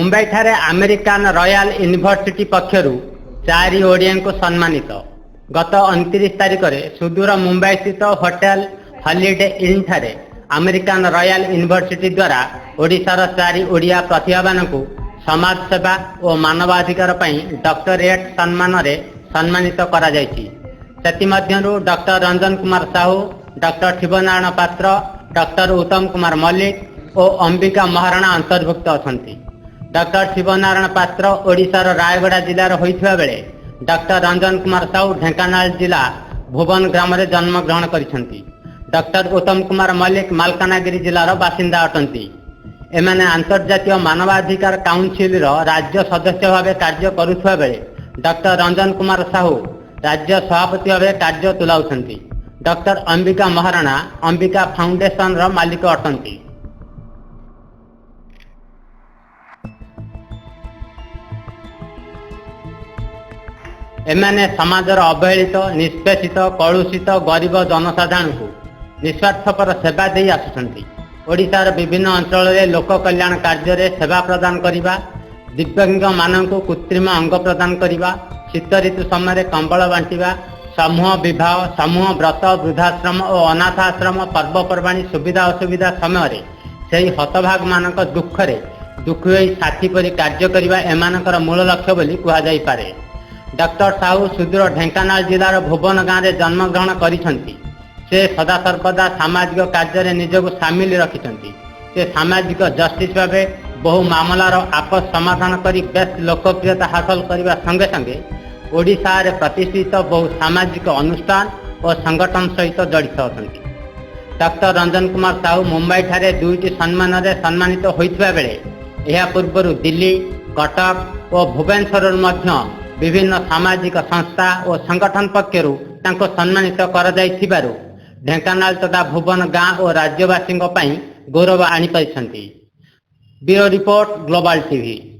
ମୁମ୍ବାଇଠାରେ American royal university ପକ୍ଷରୁ ଚାରି ଓଡ଼ିଆଙ୍କୁ ସମ୍ମାନିତ। ଗତ 29 ତାରିଖରେ ସୁଦୂର ମୁମ୍ବାଇସ୍ଥିତ ହୋଟେଲ ହଲିଡେ ଇନ୍ଠାରେ ଆମେରିକାନ ରୟାଲ ୟୁନିଭର୍ସିଟି ଦ୍ୱାରା ଓଡ଼ିଶାର ଚାରି ଓଡ଼ିଆ ପ୍ରତିଭାବାନଙ୍କୁ ସମାଜସେବା ଓ ମାନବାଧିକାର ପାଇଁ ଡକ୍ଟରେଟ୍ ସମ୍ମାନରେ ସମ୍ମାନିତ କରାଯାଇଛି। ସେଥିମଧ୍ୟରୁ ଡକ୍ଟର ରଞ୍ଜନ କୁମାର ସାହୁ, ଡକ୍ଟର ଶିବନାରାୟଣ ପାତ୍ର, ଡକ୍ଟର ଉତ୍ତମ କୁମାର ମଲ୍ଲିକ ଓ ଅମ୍ବିକା ମହାରଣା ଅନ୍ତର୍ଭୁକ୍ତ ଅଛନ୍ତି। ଡକ୍ଟର ଶିବନାରାୟଣ ପାତ୍ର ଓଡ଼ିଶାର ରାୟଗଡ଼ା ଜିଲ୍ଲାର ହୋଇଥିବା ବେଳେ ଡକ୍ଟର ରଞ୍ଜନ କୁମାର ସାହୁ ଢେଙ୍କାନାଳ ଜିଲ୍ଲା ଭୁବନ ଗ୍ରାମରେ ଜନ୍ମଗ୍ରହଣ କରିଛନ୍ତି। ଡକ୍ଟର ଉତ୍ତମ କୁମାର ମଲ୍ଲିକ ମାଲକାନଗିରି ଜିଲ୍ଲାର ବାସିନ୍ଦା ଅଟନ୍ତି। ଏମାନେ ଆନ୍ତର୍ଜାତୀୟ ମାନବାଧିକାର କାଉନସିଲର ରାଜ୍ୟ ସଦସ୍ୟ ଭାବେ କାର୍ଯ୍ୟ କରୁଥିବା ବେଳେ ଡକ୍ଟର ରଞ୍ଜନ କୁମାର ସାହୁ ରାଜ୍ୟ ସଭାପତି ଭାବେ କାର୍ଯ୍ୟ ତୁଲାଉଛନ୍ତି। ଡକ୍ଟର ଅମ୍ବିକା ମହାରଣା ଅମ୍ବିକା ଫାଉଣ୍ଡେସନର ମାଲିକ ଅଟନ୍ତି। ଏମାନେ ସମାଜର ଅବହେଳିତ, ନିଷ୍ପେଷିତ, କଳୁଷିତ, ଗରିବ ଜନସାଧାରଣଙ୍କୁ ନିସ୍ୱାର୍ଥପର ସେବା ଦେଇ ଆସୁଛନ୍ତି। ଓଡ଼ିଶାର ବିଭିନ୍ନ ଅଞ୍ଚଳରେ ଲୋକ କଲ୍ୟାଣ କାର୍ଯ୍ୟରେ ସେବା ପ୍ରଦାନ କରିବା, ଦିବ୍ୟାଙ୍ଗମାନଙ୍କୁ କୃତ୍ରିମ ଅଙ୍ଗ ପ୍ରଦାନ କରିବା, ଶୀତ ଋତୁ ସମୟରେ କମ୍ବଳ ବାଣ୍ଟିବା, ସମୂହ ବିବାହ, ସମୂହ ବ୍ରତ, ବୃଦ୍ଧାଶ୍ରମ ଓ ଅନାଥ ଆଶ୍ରମ, ପର୍ବପର୍ବାଣୀ, ସୁବିଧା ଅସୁବିଧା ସମୟରେ ସେହି ହତଭାଗମାନଙ୍କ ଦୁଃଖରେ ଦୁଃଖୀ ହୋଇ ସାଥୀ ପରି କାର୍ଯ୍ୟ କରିବା ଏମାନଙ୍କର ମୂଳ ଲକ୍ଷ୍ୟ ବୋଲି କୁହାଯାଇପାରେ। ଡକ୍ଟର ସାହୁ ସୁଦୂର ଢେଙ୍କାନାଳ ଜିଲ୍ଲାର ଭୁବନ ଗାଁରେ ଜନ୍ମଗ୍ରହଣ କରିଛନ୍ତି। ସେ ସଦାସର୍ବଦା ସାମାଜିକ କାର୍ଯ୍ୟରେ ନିଜକୁ ସାମିଲ ରଖିଛନ୍ତି। ସେ ସାମାଜିକ ଜଷ୍ଟିସ୍ ଭାବେ ବହୁ ମାମଲାର ଆପୋଷ ସମାଧାନ କରି ବେଶ୍ ଲୋକପ୍ରିୟତା ହାସଲ କରିବା ସଙ୍ଗେ ସଙ୍ଗେ ଓଡ଼ିଶାରେ ପ୍ରତିଷ୍ଠିତ ବହୁ ସାମାଜିକ ଅନୁଷ୍ଠାନ ଓ ସଂଗଠନ ସହିତ ଜଡ଼ିତ ଅଛନ୍ତି। ଡକ୍ଟର ରଞ୍ଜନ କୁମାର ସାହୁ ମୁମ୍ବାଇଠାରେ ଦୁଇଟି ସମ୍ମାନରେ ସମ୍ମାନିତ ହୋଇଥିବା ବେଳେ ଏହା ପୂର୍ବରୁ ଦିଲ୍ଲୀ, କଟକ ଓ ଭୁବନେଶ୍ୱରରୁ ମଧ୍ୟ ବିଭିନ୍ନ ସାମାଜିକ ସଂସ୍ଥା ଓ ସଂଗଠନ ପକ୍ଷରୁ ତାଙ୍କୁ ସମ୍ମାନିତ କରାଯାଇଥିବାରୁ ଢେଙ୍କାନାଳ ତଥା ଭୁବନ ଗାଁ ଓ ରାଜ୍ୟବାସୀଙ୍କ ପାଇଁ ଗୌରବ ଆଣିପାରିଛନ୍ତି। Bureau report, global TV.